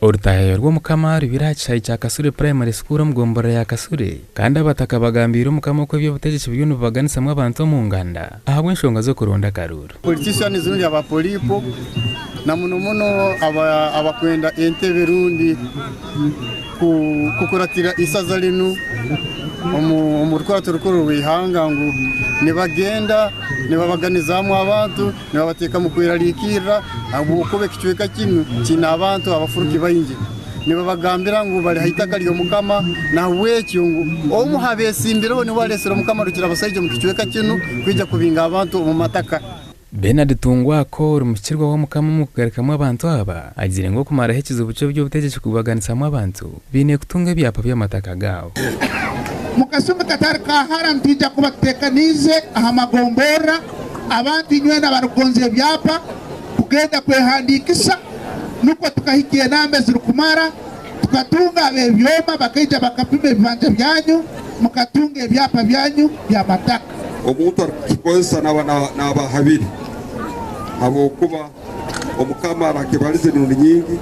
Orutayayo rw'Omukama rubire aha kishaayi kya Kasure Primary School omu gomborora ya Kasure kandi abataka bagambiire Omukama oku eby'obutegyeki biriyo nibibaganisamu abantu omu nganda ahabw'enshonga z'okuronda akaruuru. Politicians rundi aba polipo na muno muno abakwenda entebe rundi kukuratira isaza rinu omu rukurato rukuru rw'eihanga ngu nibagenda nibabaganizaamu abantu nibabateekamu kwerarikirra ahabw'okuba ekicweka kinu kiine abantu abafuruki baingi. Nibabagambira ngu bari ha itaka ry'Omukama, nahabwekyo ngu omu ha besimbireho niwe areetsire Omukama Rukirabasaija omu kicweka kinu kwija kubinga abantu omu mataka. Bernard Tungwako ori muhikirwa w'Omukama omu kugarukamu abantu aba, agizire ngu okumaraho ekizibu ky'eby'obutegyeki kubaganisamu abantu, baine kutunga ebyapa by'amataka gaabo. Omu kasumi katari ka hara nitwija kuba tuteekaniize aha magomborora abantu inywena abarikugonza ebyapa kugenda kwehandiikisa nukwo tukahikya enamba ezirikumara tukatunga ab'ebyoma bakaija bakapima ebibanja byanyu mukatunga ebyapa byanyu by'amataka. Omuntu arikukikozesa naaba naaba ahabire, habwokuba Omukama arakibalize emirundi nyingi.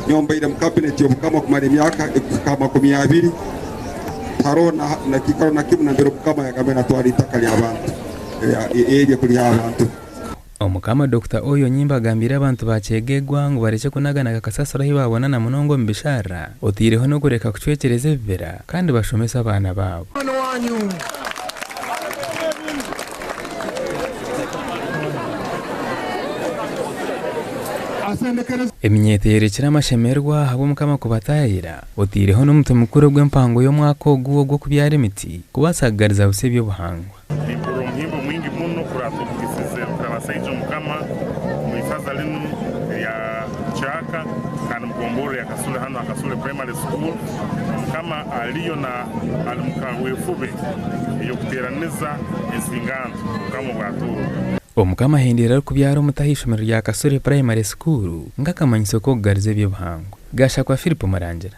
Nyowe mbaire mu kabineti y'Obukama kumara emyaka ekuhika ha 20, tiharoho na kiikaro na kimu nambere Omukama yagambire natwara itaka ly'abantu erye kuliha abantu. Omukama Dokita Oyo Nyimba agambiire abantu ba Kyegegwa ngu barekye kunaganaga kasasiro ahi babona na munonga omu bisharara, oteireho n'okureka kucwekyereza ebibira kandi bashomese abaana baabo. Eminyeeto eyorekire amashemererwa ahabw'Omukama kubataayayira, oteireho n'omutwe mukuru ogw'empango y'omwaka ogu ogw'okubyara emiti kubaasa kugariza busya eby'obuhangwa. Nimpurira omuhimbo mwingi muno kuraba twegugisize Rukirabasaija Omukama omu isaza linu erya Kyaka kandi omu gomborora ya Kasule hanu aha Kasule Primary School. Omukama aliyo na ali mu kaweefube ey'okuteeraniza ensinganto Obukama obwatuura. Omukama ahendeire arikubyara omuti aha ishomero rya Kasule Primary School nk'akamanyiso k'okugariza eby'obuhangwa. Gashakwa Philip Murangira.